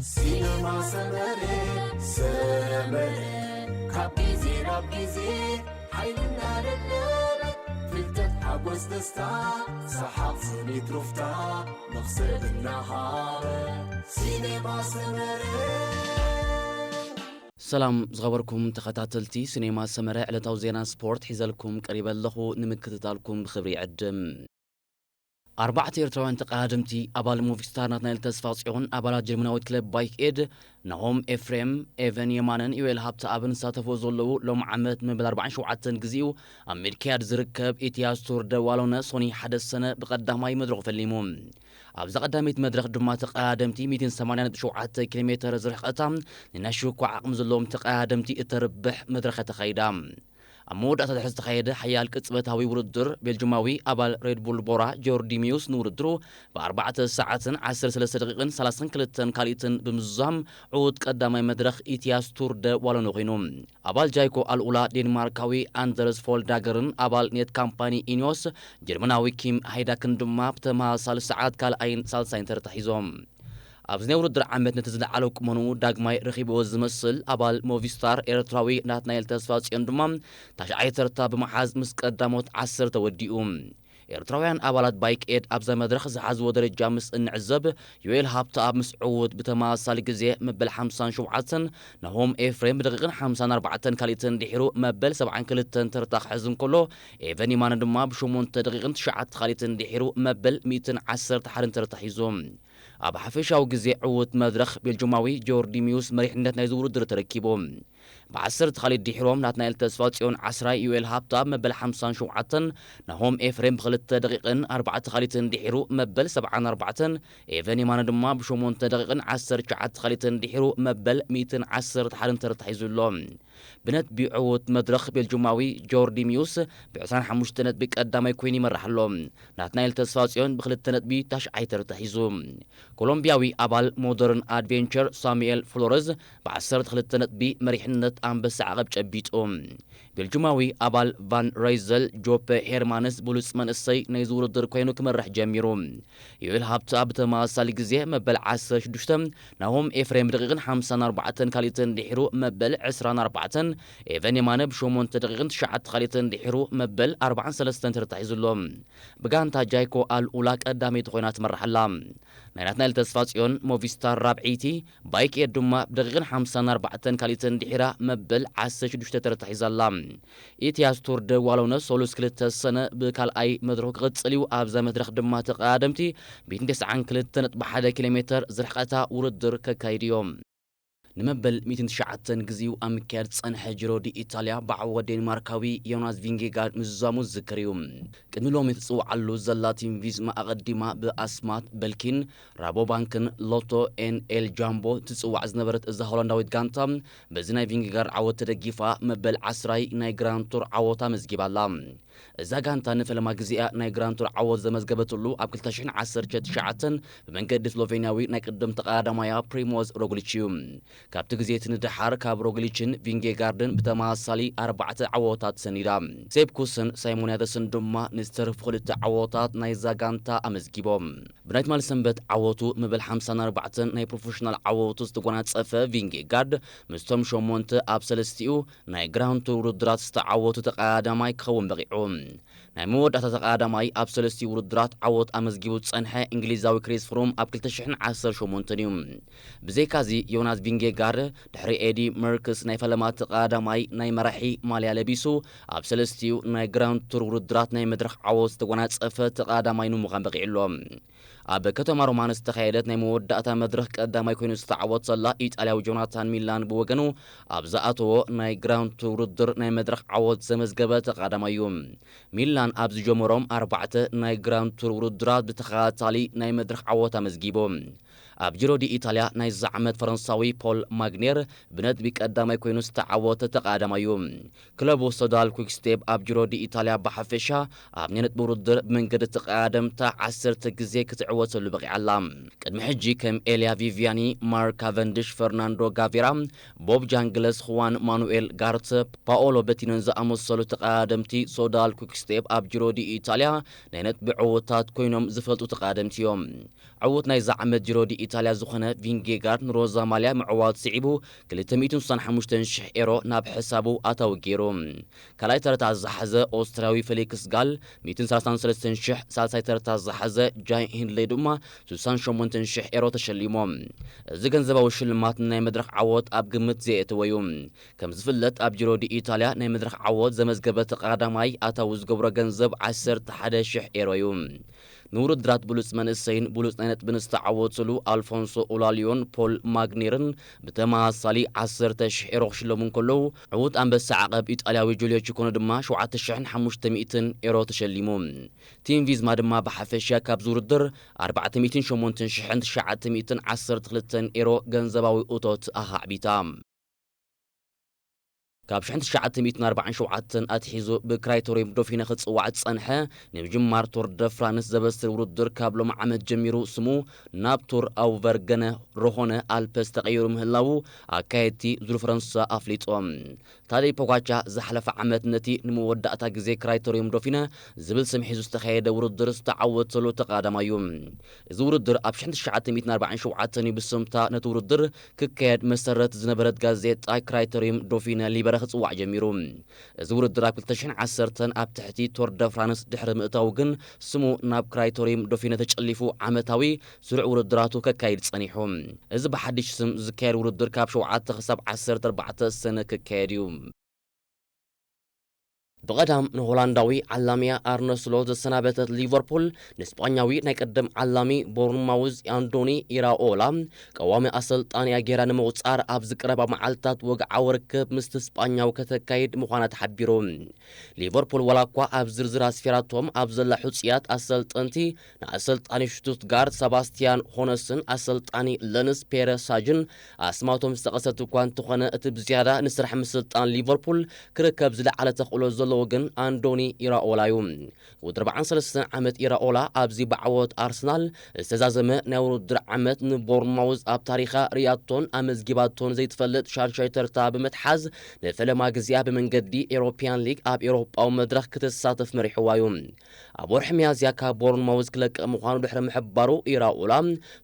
ሲነማ ሰመረ፣ ሰመረ፣ ካብ ግዜ ናብ ግዜ ሓይልና ለበበ፣ ፍልጠት፣ ሓጎስ፣ ደስታ፣ ሰሓቕ፣ ስኒት፣ ሩፍታ፣ መኽሰብ እናሃበ። ሲነማ ሰመረ። ሰላም ዝኸበርኩም ተኸታተልቲ ሲኔማ ሰመረ፣ ዕለታዊ ዜና ስፖርት ሒዘልኩም ቀሪበ ኣለኹ። ንምክትታልኩም ብኽብሪ ይዕድም። ኣርባዕተ ኤርትራውያን ተቐዳደምቲ፣ ኣባል ሞቪስታር ናትናኤል ተስፋጽዮን ኣባላት ጀርመናዊት ክለብ ባይክ ኤድ፣ ናሆም ኤፍሬም፣ ኤቨን የማነን ዮኤል ሃብተኣብን ዝሳተፍዎ ዘለዉ፣ ሎም ዓመት መበል ኣርባዓን ሸውዓተን ግዜኡ ኣብ ሜድካያድ ዝርከብ ኢትያስ ቱር ደ ዋሎነ ሶኒ ሓደ ሰነ ብቐዳማይ መድረኹ ፈሊሙ። ኣብዛ ቀዳመይቲ መድረኽ ድማ ተቐዳደምቲ ሚእትን ሰማንያን ነጥቢ ሸውዓተ ኪሎ ሜተር ዝርሕቐታ ንናይ ሽኳዕ ዓቕሚ ዘለዎም ተቐዳደምቲ እተርብሕ መድረኽ ተኻይዳ። ኣብ መወዳእታ ድሕሪ ዝተኻየደ ሓያል ቅጽበታዊ ውድድር፣ ቤልጅማዊ ኣባል ሬድ ቡል ቦራ ጆርዲ ሚዩስ ንውድድሩ ብኣርባዕተ ሰዓትን ዓሰርተ ሰለስተ ደቂቕን ሰላሳን ክልተን ካልኢትን ብምዝዛም ዕዉት ቀዳማይ መድረኽ ኢትያስ ቱር ደ ዋሎነ ኮይኑ። ኣባል ጃይኮ ኣልኡላ ዴንማርካዊ ኣንደርስ ፎልዳገርን ኣባል ኔት ካምፓኒ ኢኒዮስ ጀርመናዊ ኪም ሃይዳክን ድማ ብተመሳሳሊ ሰዓት ካልኣይን ሳልሳይን ተርታ ሒዞም። ኣብዚ ናይ ውድድር ዓመት ነቲ ዝለዓለ ቁመንኡ ዳግማይ ረኺብዎ ዝመስል ኣባል ሞቪስታር ኤርትራዊ ናትናኤል ተስፋጽዮን ድማ ታሽዓይ ተርታ ብምሓዝ ምስ ቀዳሞት ዓሰርተ ወዲኡ። ኤርትራውያን ኣባላት ባይክ ኤድ ኣብዛ መድረኽ ዝሓዝዎ ደረጃ ምስ እንዕዘብ፣ ዮኤል ሃብተኣብ ምስ ዕዉት ብተመሳሳሊ ግዜ መበል ሓምሳን ሸውዓተን፣ ናሆም ኤፍሬም ብደቂቕን ሓምሳን ኣርባዕተን ካልኢትን ድሒሩ መበል ሰብዓን ክልተን ተርታ ክሕዝ እንከሎ፣ ኤቨን የማነ ድማ ብሸሞንተ ደቂቕን ትሽዓተ ካልኢትን ድሒሩ መበል ሚእትን ዓሰርተ ሓደን ተርታ ሒዙ። ኣብ ሓፈሻዊ ግዜ ዕዉት መድረኽ ቤልጅማዊ ጆርዲ ሚዩስ መሪሕነት ናይዚ ውድድር ተረኪቡ። ብዓሰርተ ካልኢት ድሒሮም ናትናኤል ተስፋጽዮን ዓስራይ፣ ዮኤል ሃብተኣብ መበል ሓምሳን ሸውዓተን፣ ናሆም ኤፍሬም ብኽልተ ደቂቕን ኣርባዕተ ካልኢትን ድሒሩ መበል ሰብዓን ኣርባዕተን፣ ኤቨን የማነ ድማ ብሸሞንተ ደቂቕን ዓሰርተ ትሽዓተ ካልኢትን ድሒሩ መበል ሚእትን ዓሰርተ ሓደን ተርታ ሒዙ ኣሎ። ብነጥቢ ዕዉት መድረኽ ቤልጅማዊ ጆርዲ ሚዩስ ብዕስራን ሓሙሽተ ነጥቢ ቀዳማይ ኮይኑ ይመርሕ ኣሎ። ናትናኤል ተስፋጽዮን ብክልተ ነጥቢ ታሽዓይ ተርታ ሒዙ። ኮሎምቢያዊ ኣባል ሞደርን ኣድቬንቸር ሳሙኤል ፍሎረዝ ብዓሰርተ ክልተ ነጥቢ መሪሕነት ኣንበሳ ዓቐብ ጨቢጡ። ቤልጅማዊ ኣባል ቫን ራይዘል ጆፐ ሄርማንስ ብሉጽ መንእሰይ ናይዚ ውድድር ኮይኑ ክመርሕ ጀሚሩ። ዮኤል ሃብተኣብ ብተመሳሳሊ ግዜ መበል ዓሰርተ ሽዱሽተ፣ ናሆም ኤፍሬም ብደቂቕን ሓምሳን ኣርባዕተን ካልኢትን ድሒሩ መበል ዕስራን ኣርባዕተን፣ ኤቨን የማነ ብሸሞንተ ደቂቕን ትሽዓተ ካልኢትን ድሒሩ መበል ኣርባዓን ሰለስተን ተርታ ሒዙ ኣሎ። ብጋንታ ጃይኮ ኣልኡላ ቀዳመይቲ ኮይና ትመርሕ ኣላ። ናይ ናትናኤል ተስፋጽዮን ሞቪስታር ራብዐይቲ፣ ባይክ ኤድ ድማ ብደቂቕን ሓምሳን ኣርባዕተን ካልኢትን ድሒራ መበል ዓሰርተ ሽዱሽተ ተርታ ሒዛ ኣላ። ኢትያስ ቱር ደ ዋሎነ ሶሉስ ክልተ ሰነ ብካልኣይ መድረኹ ክቕጽል እዩ። ኣብዛ መድረኽ ድማ ተቐዳደምቲ ሚእትን ተስዓን ክልተ ነጥቢ ሓደ ኪሎ ሜተር ዝርሕቐታ ውድድር ከካይዱ እዮም። ንመበል ሚእትን ትሽዓተን ግዜኡ ኣብ ምክያድ ዝጸንሐ ጂሮ ዲ ኢታልያ ብዓወት ዴንማርካዊ ዮናስ ቪንጌጋርድ ምዝዛሙ ዝዝከር እዩ። ቅድሚ ሎሚ ትጽውዓሉ ዘላ ቲም ቪዝማ ኣቐዲማ ብኣስማት በልኪን፣ ራቦባንክን ሎቶ ኤን ኤል ጃምቦ ትጽዋዕ ዝነበረት እዛ ሆላንዳዊት ጋንታ በዚ ናይ ቪንጌጋርድ ዓወት ተደጊፋ መበል ዓስራይ ናይ ግራንድ ቱር ዓወት ኣመዝጊባ ኣላ። እዛ ጋንታ ንፈለማ ግዜኣ ናይ ግራንድ ቱር ዓወት ዘመዝገበትሉ ኣብ ክልተ ሽሕን ዓሰርተ ትሽዓተን ብመንገዲ ስሎቬንያዊ ናይ ቅድም ተቐዳዳማያ ፕሪሞዝ ሮግሊች እዩ። ካብቲ ግዜ እቲ ንደሓር ካብ ሮግሊችን ቪንጌጋርድን ብተመሳሳሊ ኣርባዕተ ዓወታት ሰኒዳ። ሴፕኩስን ሳይሞንያተስን ድማ ንዝተርፉ ክልተ ዓወታት ናይዛ ጋንታ ኣመዝጊቦም። ብናይ ትማሊ ሰንበት ዓወቱ መበል ሓምሳን ኣርባዕተን ናይ ፕሮፌሽናል ዓወቱ ዝተጎናጸፈ ቪንጌጋርድ ምስቶም ሸሞንተ ኣብ ሰለስቲኡ ናይ ግራንድ ቱር ውድድራት ዝተዓወቱ ተቐዳዳማይ ክኸውን በቒዑ። ናይ መወዳእታ ተቐዳዳማይ ኣብ ሰለስቲኡ ውድድራት ዓወት ኣመዝጊቡ ዝጸንሐ እንግሊዛዊ ክሪስ ፍሩም ኣብ ክልተ ሽሕን ዓሰርተ ሸሞንተን እዩ። ብዘይካዚ ዮናስ ቪንጌጋርድ ድሕሪ ኤዲ መርክስ ናይ ፈለማ ተቐዳዳማይ ናይ መራሒ ማልያ ለቢሱ ኣብ ሰለስቲኡ ናይ ግራንድ ቱር ውድድራት ናይ መድረኽ ዓወት ዝተጎናጸፈ ተቐዳዳማይ ንምዃን በቒዑ ኣሎ። ኣብ ከተማ ሮማ ንዝተኻየደት ናይ መወዳእታ መድረኽ ቀዳማይ ኮይኑ ዝተዓወት ዘላ ኢጣልያዊ ጆናታን ሚላን ብወገኑ ኣብ ዝኣተዎ ናይ ግራንድ ቱር ውድድር ናይ መድረኽ ዓወት ዘመዝገበ ተቐዳዳማይ እዩ። ሚላን ኣብ ዝጀመሮም ኣርባዕተ ናይ ግራንድ ቱር ውድድራት ብተኸታታሊ ናይ መድረኽ ዓወት ኣመዝጊቡ። ኣብ ጂሮ ዲ ኢታልያ ናይዚ ዓመት ፈረንሳዊ ፖል ማግኔር ብነጥቢ ቀዳማይ ኮይኑ ዝተዓወተ ተቐዳዳማይ እዩ። ክለቡ ሶዳል ኩክስቴፕ ኣብ ጂሮ ዲ ኢታልያ ብሓፈሻ ኣብ ናይ ነጥቢ ውድድር ብመንገዲ ተቐዳደምታ ዓሰርተ ግዜ ክትዕወተሉ በቒዓ ኣላ። ቅድሚ ሕጂ ከም ኤልያ ቪቪያኒ፣ ማርክ ካቨንድሽ፣ ፈርናንዶ ጋቬራ፣ ቦብ ጃንግለስ፣ ሁዋን ማኑኤል ጋርተ፣ ፓኦሎ በቲኖን ዝኣመሰሉ ተቐዳደምቲ ሶዳል ኩክስቴፕ ኣብ ጂሮ ዲ ኢታልያ ናይ ነጥቢ ዕዉታት ኮይኖም ዝፈልጡ ተቐዳደምቲ እዮም። ዕዉት ናይዛ ዓመት ጂሮ ዲ ኢታልያ ዝኾነ ቪንጌጋርድ ንሮዛ ማልያ ምዕዋት ስዒቡ ክልተ ሚእትን ስሳን ሓሙሽተን ሽሕ ኤሮ ናብ ሕሳቡ ኣታዊ ገይሩ። ካልኣይ ተረታ ዝሓዘ ኦስትርያዊ ፌሊክስ ጋል ሚእትን ሰላሳን ሰለስተን ሽሕ፣ ሳልሳይ ተረታ ዝሓዘ ጃይ ሂንድለይ ድማ ስሳን ሸሞንተን ሽሕ ኤሮ ተሸሊሞም። እዚ ገንዘባዊ ሽልማት ንናይ መድረኽ ዓወት ኣብ ግምት ዘየእተወ እዩ። ከም ዝፍለጥ ኣብ ጂሮ ዲ ኢታልያ ናይ መድረኽ ዓወት ዘመዝገበ ተቐዳማይ ኣታዊ ዝገብሮ ገንዘብ ዓሰርተ ሓደ ሽሕ ኤሮ እዩ። ንውድድራት ብሉጽ መንእሰይን ብሉጽ ናይ ነጥብን ዝተዓወትሉ ኣልፎንሶ ኡላልዮን ፖል ማግኔርን ብተመሳሳሊ ዓሰርተ ሽሕ ኤሮ ክሽለሙ እንከለዉ፣ ዕዉት ኣንበሳ ዓቐብ ኢጣልያዊ ጁልዮ ቺኮኖ ድማ ሸውዓተ ሽሕን ሓሙሽተ ሚእትን ኤሮ ተሸሊሙ። ቲም ቪዝማ ድማ ብሓፈሻ ካብዚ ውድድር ኣርባዕተ ሚእትን ሸሞንተን ሽሕን ትሽዓተ ሚእትን ዓሰርተ ክልተን ኤሮ ገንዘባዊ እቶት ኣኻዕቢታ። ካብ ሽሕን ትሽዓተ ሚእትን ኣርባዓን ሸውዓተን ኣትሒዙ ብክራይቶሪየም ዶፊነ ክጽዋዕ ዝጸንሐ፣ ንምጅማር ቶር ደ ፍራንስ ዘበስር ውድድር ካብ ሎም ዓመት ጀሚሩ ስሙ ናብ ቶር ኣውቨርገነ ሮሆነ ኣልፐስ ተቐይሩ ምህላዉ ኣካየድቲ ዙር ፈረንሳ ኣፍሊጦም። ታደይ ፖጋቻ ዝሓለፈ ዓመት ነቲ ንመወዳእታ ግዜ ክራይቶሪየም ዶፊነ ዝብል ስም ሒዙ ዝተኻየደ ውድድር ዝተዓወተሉ ተቐዳዳማይ እዩ። እዚ ውድድር ኣብ ሽሕን ትሽዓተ ሚእትን ኣርባዓን ሸውዓተን እዩ ብስምታ ነቲ ውድድር ክካየድ መሰረት ዝነበረት ጋዜጣ ክራይቶሪየም ዶፊነ ሊበረ ክጽዋዕ ጀሚሩ። እዚ ውድድር ኣብ ክልተ ሽሕን ዓሰርተን ኣብ ትሕቲ ቶር ደ ፍራንስ ድሕሪ ምእታዉ ግን ስሙ ናብ ክራይቶሪየም ዶፊነ ተጨሊፉ ዓመታዊ ስሩዕ ውድድራቱ ከካይድ ጸኒሑ። እዚ ብሓድሽ ስም ዝካየድ ውድድር ካብ ሸውዓተ ክሳብ ዓሰርተ ኣርባዕተ ሰነ ክካየድ እዩ። ብቐዳም ንሆላንዳዊ ዓላሚያ ኣርነ ስሎት ዘሰናበተት ሊቨርፑል፣ ንስጳኛዊ ናይ ቀደም ዓላሚ ቦርንማውዝ ኣንዶኒ ኢራኦላ ቀዋሚ ኣሰልጣኒያ ጌራ ንምቑጻር ኣብ ዝቀረባ መዓልታት ወግዓዊ ርክብ ምስቲ ስጳኛዊ ከተካይድ ምዃና ተሓቢሩ። ሊቨርፑል ዋላ እኳ ኣብ ዝርዝር ኣስፊራቶም ኣብ ዘላ ሕጹያት ኣሰልጠንቲ ንኣሰልጣኒ ሽቱትጋርት ሰባስቲያን ሆነስን ኣሰልጣኒ ለንስ ፔረ ሳጅን ኣስማቶም ዝጠቐሰት እኳ እንተኾነ፣ እቲ ብዝያዳ ንስራሕ ምስልጣን ሊቨርፑል ክርከብ ዝለዓለ ተኽእሎ ዘለዎ ግን ኣንዶኒ ኢራኦላ እዩ። ወዲ ኣርባዓን ሰለስተን ዓመት ኢራኦላ ኣብዚ ብዓወት ኣርሰናል ዝተዛዘመ ናይ ውድድር ዓመት ንቦርንማውዝ ኣብ ታሪኻ ርያቶን ኣመዝጊባቶን ዘይትፈልጥ ሻድሻይ ተርታ ብምትሓዝ ንፈለማ ግዜኣ ብመንገዲ ኤሮፒያን ሊግ ኣብ ኤሮጳዊ መድረኽ ክትሳተፍ መሪሕዋ እዩ። ኣብ ወርሒ ሚያዝያ ካብ ቦርንማውዝ ክለቅቕ ምዃኑ ድሕሪ ምሕባሩ፣ ኢራኦላ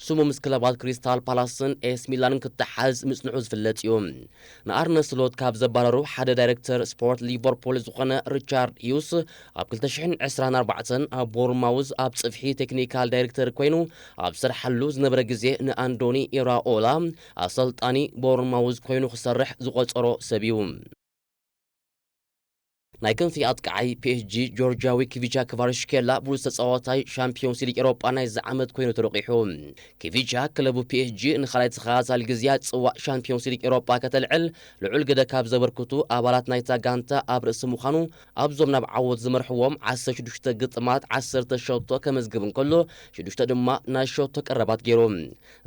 ስሙ ምስ ክለባት ክሪስታል ፓላስን ኤስ ሚላንን ክተሓዝ ምጽንሑ ዝፍለጥ እዩ። ንኣርነ ስሎት ካብ ዘባረሩ ሓደ ዳይሬክተር ስፖርት ሊቨርፑል ዝኾነ ሪቻርድ ሂውስ ኣብ ክልተ ሽሕን ዕስራን ኣርባዕተን ኣብ ቦርንማውዝ ኣብ ጽፍሒ ቴክኒካል ዳይሬክተር ኮይኑ ኣብ ዝሰርሓሉ ዝነበረ ግዜ ንኣንዶኒ ኢራኦላ ኣሰልጣኒ ቦርንማውዝ ኮይኑ ክሰርሕ ዝቖጸሮ ሰብ እዩ። ናይ ክንፊ ኣጥቃዓይ ፒኤስጂ ጆርጂያዊ ኪቪቻ ክቫራትስኬላ ብሉጽ ተጻዋታይ ሻምፒዮንስ ሊግ ኤሮጳ ናይዚ ዓመት ኮይኑ ተረቂሑ። ኪቪቻ ክለቡ ፒኤስጂ ንኻልኣይ ተኸታታሊ ግዜያት ጽዋዕ ሻምፒዮንስ ሊግ ኤሮጳ ከተልዕል ልዑል ግደ ካብ ዘበርክቱ ኣባላት ናይታ ጋንታ ኣብ ርእሲ ምዃኑ፣ ኣብዞም ናብ ዓወት ዝመርሕዎም ዓሰርተ ሽዱሽተ ግጥማት ዓሰርተ ሸቶ ከመዝግብ እንከሎ፣ ሽዱሽተ ድማ ናይ ሸቶ ቀረባት ገይሩ።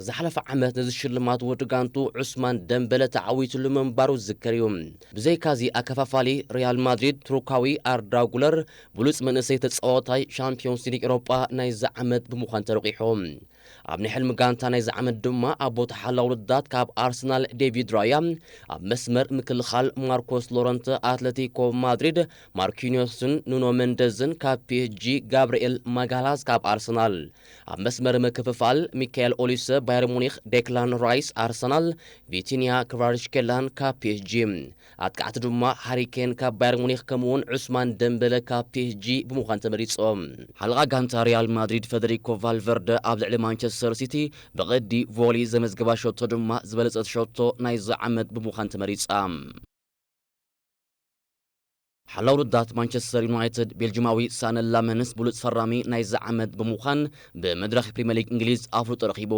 ዝሓለፈ ዓመት ነዚ ሽልማት ወዲ ጋንቱ ዑስማን ደምበለ ተዓዊትሉ ምንባሩ ዝዝከር እዩ። ብዘይካዚ ኣከፋፋሊ ሪያል ማድሪድ ቱርካዊ ኣርዳ ጉለር ብሉጽ መንእሰይ ተጻዋታይ ሻምፒዮንስ ሊግ ኤሮጳ ናይዚ ዓመት ብምዃን ተረቂሑ። ኣብ ናይ ሕልሚ ጋንታ ናይዚ ዓመት ድማ ኣብ ቦታ ሓላው ውድዳት ካብ ኣርሰናል ዴቪድ ራያ፣ ኣብ መስመር ምክልኻል ማርኮስ ሎረንተ ኣትለቲኮ ማድሪድ ማርኪኒዮስን ኑኖ ሜንደዝን ካብ ፒኤስጂ ጋብርኤል ማጋላስ ካብ ኣርሰናል ኣብ መስመር ምክፍፋል፣ ሚካኤል ኦሊሰ ባየር ሙኒኽ፣ ዴክላን ራይስ ኣርሰናል፣ ቪቲንያ ክቫራትስኬላን ካብ ፒኤስጂ። ኣጥቃዕቲ ድማ ሃሪኬን ካብ ባየር ሙኒኽ ከምኡውን ዑስማን ደምበለ ካብ ፒኤስጂ ብምዃን ተመሪጾም። ሓለቓ ጋንታ ሪያል ማድሪድ ፈደሪኮ ቫልቨርደ ኣብ ልዕሊ ማንቸስተር ሲቲ ብቕዲ ቮሊ ዘመዝገባ ሸቶ ድማ ዝበለጸት ሸቶ ናይዚ ዓመት ብምዃን ተመሪጻ። ሓላው ውድዳት ማንቸስተር ዩናይትድ ቤልጂማዊ ሳነ ላመንስ ብሉጽ ፈራሚ ናይዚ ዓመት ብምዃን ብመድረኽ ፕሪምየር ሊግ እንግሊዝ ኣፍልጦ ረኺቡ።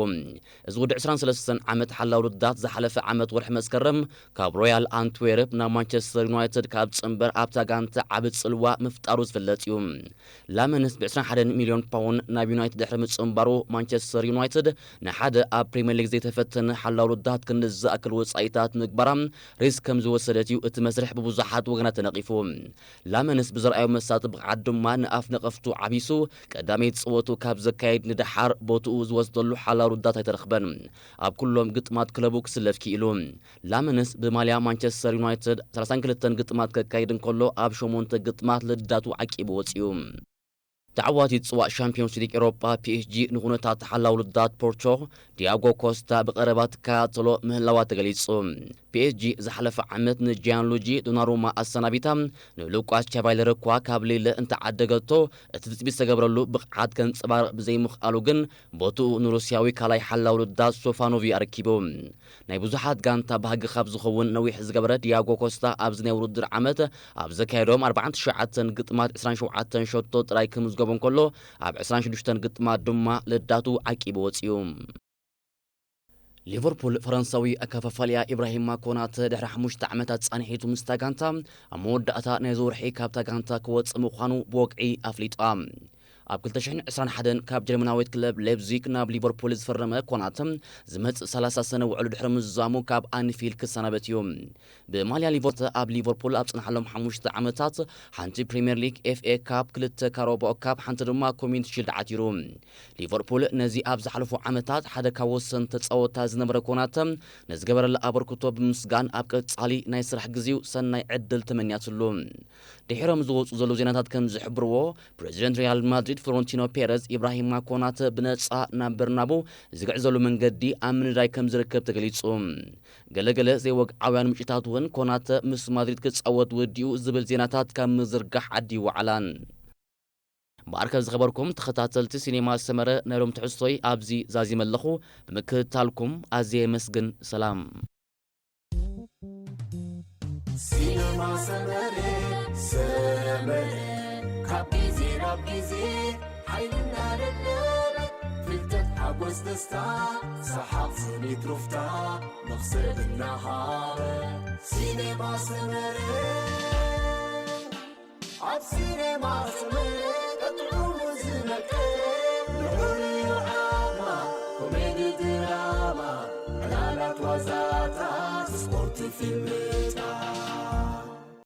እዚ ወዲ ዕስራን ሰለስተን ዓመት ሓላው ውድዳት ዝሓለፈ ዓመት ወርሒ መስከረም ካብ ሮያል ኣንትዌርፕ ናብ ማንቸስተር ዩናይትድ ካብ ጽንበር ኣብታ ጋንታ ዓቢ ጽልዋ ምፍጣሩ ዝፍለጥ እዩ። ላመንስ ብ ዕስራን ሓደን ሚልዮን ፓውንድ ናብ ዩናይትድ ድሕሪ ምጽንባሩ፣ ማንቸስተር ዩናይትድ ንሓደ ኣብ ፕሪምየር ሊግ ዘይተፈተነ ሓላው ውድዳት ክንዲ ዝኣክል ወጻኢታት ምግባራ ሪስክ ከም ዝወሰደት እዩ እቲ መስርሕ ብብዙሓት ወገናት ተነቒፉ። ላመንስ ብዘርኣዮ መሳጢ ብቕዓት ድማ ንኣፍ ነቐፍቱ ዓቢሱ ቀዳመይቲ ጸወቱ ካብ ዘካይድ ንደሓር ቦትኡ ዝወስደሉ ሓላው ውዳት ኣይተረኽበን። ኣብ ኩሎም ግጥማት ክለቡ ክስለፍ ክኢሉ። ላመንስ ብማልያ ማንቸስተር ዩናይትድ ሰላሳን ክልተን ግጥማት ከካይድ እንከሎ ኣብ ሸሞንተ ግጥማት ልዳቱ ዓቂቡ ወጺኡ። ተዓዋቲት ጽዋእ ሻምፒዮንስ ሊግ ኤውሮጳ ፒ ኤስ ጂ ንኹነታት ሓላው ውድድራት ፖርቾ ዲያጎ ኮስታ ብቐረባ ትከታተሎ ምህላዋ ተገሊጹ። ፒ ኤስ ጂ ዝሓለፈ ዓመት ንጂያንሉጂ ዶናሩማ ኣሰናቢታ ንሉቃስ ቻቫይለር እኳ ካብ ሊለ እንተዓደገቶ፣ እቲ ትጽቢት ዝተገብረሉ ብቕዓት ከንጸባርቕ ብዘይምኽኣሉ ግን ቦትኡ ንሩስያዊ ካልኣይ ሓላው ውድድራት ስቶፋኖቪ ኣረኪቡ። ናይ ብዙሓት ጋንታ ባህጊ ካብ ዝኸውን ነዊሕ ዝገበረ ዲያጎ ኮስታ ኣብዚ ናይ ውድድር ዓመት ኣብ ዘካየዶም ኣርባዓን ትሽዓተን ግጥማት ዕስራን ሸውዓተን ሸቶ ጥራይ ክምዝገቡ እንከሎ፣ ኣብ ዕስራን ሽዱሽተን ግጥማት ድማ ልዳቱ ዓቂቡ ወጺኡ። ሊቨርፑል ፈረንሳዊ ኣከፋፋልያ ኢብራሂማ ኮናተ ድሕሪ ሓሙሽተ ዓመታት ጻንሒቱ ምስታ ጋንታ ኣብ መወዳእታ ናይዚ ወርሒ ካብታ ጋንታ ክወጽእ ምዃኑ ብወግዒ ኣፍሊጡ። ኣብ ክልተ ሽሕን ዕስራን ሓደን ካብ ጀርመናዊት ክለብ ሌፕዚግ ናብ ሊቨርፑል ዝፈረመ ኮናተ ዝመጽእ ሰላሳ ሰነ ውዕሉ ድሕሪ ምዝዛሙ ካብ ኣንፊልድ ክሰናበት እዩ። ብማልያ ሊቨርተ ኣብ ሊቨርፑል ኣብ ጽንሓሎም ሓሙሽተ ዓመታት ሓንቲ ፕሪምየር ሊግ፣ ኤፍ ኤ ካፕ፣ ክልተ ካራባኦ ካፕ፣ ሓንቲ ድማ ኮሚዩኒቲ ሺልድ ዓቲሩ። ሊቨርፑል ነዚ ኣብ ዝሓለፉ ዓመታት ሓደ ካብ ወሰንቲ ተጻወታ ዝነበረ ኮናተ ንዝገበረሉ ኣበርክቶ ብምስጋን ኣብ ቀጻሊ ናይ ስራሕ ግዜኡ ሰናይ ዕድል ተመንያትሉ። ድሒሮም ዝወጹ ዘለዉ ዜናታት ከም ዝሕብርዎ፣ ፕሬዚደንት ሪያል ማድሪድ ፍሎረንቲኖ ፔረዝ ኢብራሂማ ኮናተ ብነጻ ናብ በርናቡ ዝግዕዘሉ መንገዲ ኣብ ምንዳይ ከም ዝርከብ ተገሊጹ። ገለገለ ዘይወግዓውያን ምንጭታት እውን ኮናተ ምስ ማድሪድ ክጻወት ወዲኡ ዝብል ዜናታት ካብ ምዝርጋሕ ዓዲ ይወዓላን። እምበኣርከ ዝኸበርኩም ተኸታተልቲ ሲኔማ ሰመረ፣ ናይ ሎም ትሕዝቶይ ኣብዚ ዛዚመ ኣለኹ። ብምክትታልኩም ኣዝየ የመስግን። ሰላም። ሲነማ ሰመረ፣ ሰመረ፣ ካብ ግዜ ናብ ግዜ ሓይሊ እናደለበ፣ ፍልጠት፣ ሓጎስ፣ ደስታ፣ ሰሓቕ፣ ስኒት፣ ሩፍታ፣ መኽሰብ እናሃበ። ሲነማ ሰመረ፣ ኣብ ሲነማ ሰመረ ቀጥዑ ዝነቀ፣ ልዑል ዓማ፣ ኮሜዲ፣ ድራማ፣ ዕላላት፣ ዋዛታት፣ ስፖርት፣ ፊልም፣